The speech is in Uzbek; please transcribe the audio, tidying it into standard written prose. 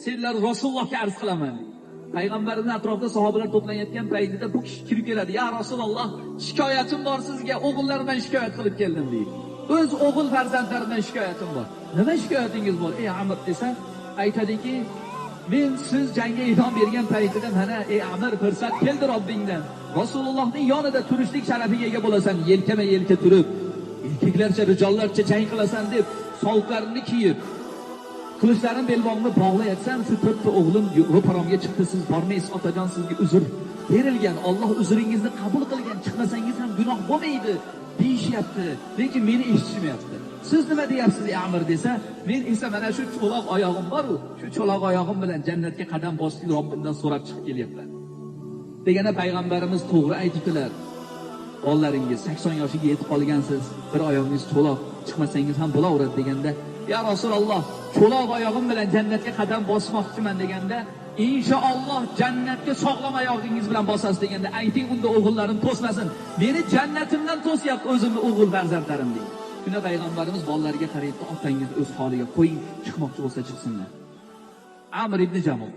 Senlar Rasulullohga arz qilaman deydi. Payg'ambarimizni atrofida sahobalar to'planayotgan paytida bu kishi kirib keladi. Ya Rasululloh, shikoyatim bor sizga, o'g'illarimdan shikoyat qilib keldim deydi. O'z o'g'il farzandlarimdan shikoyatim bor. Nima shikoyatingiz bor, ey Amir desa, aytadiki, men siz jangga e'lon bergan paytida mana ey Amir, fursat keldi Robbingdan. Rasulullohning yonida turishlik sharafiga ega bo'lasan, yelkama yelka turib, erkaklarcha, rijollarcha jang qilasan deb sovutlarimni kiyib, qilichlarim belbog'imni bog'layatsam, shu to'rtta o'g'lim ro'paromga chiqdi, siz bormaysiz otajon, sizga uzr berilgan, Alloh uzringizni qabul qilgan, chiqmasangiz ham gunoh bo'lmaydi deyishyapti, lekin meni eshitishmayapti. Siz nima deyapsiz ey Amir desa, men esa mana shu cho'loq oyog'im bor-u, shu cho'loq oyog'im bilan jannatga qadam bosishni Robbimdan so'rab chiqib kelyapman. Deganda payg'ambarimiz to'g'ri aytibdilar. Bolalaringiz 80 yoshiga yetib qolgansiz, bir oyog'ingiz cho'loq, chiqmasangiz ham bo'laveradi deganda, ya Rasululloh, cho'loq oyog'im bilan jannatga qadam bosmoqchiman deganda, inshaalloh jannatga sog'lom oyog'ingiz bilan bosasiz deganda, ayting unda o'g'illarim to'smasin, meni jannatimdan to'syapti o'zimni o'g'il farzandlarim deydi. Shunda payg'ambarimiz bolalarga qaraydi, otangizni o'z holiga qo'ying, chiqmoqchi bo'lsa chiqsinlar. Amr ibn Jamul.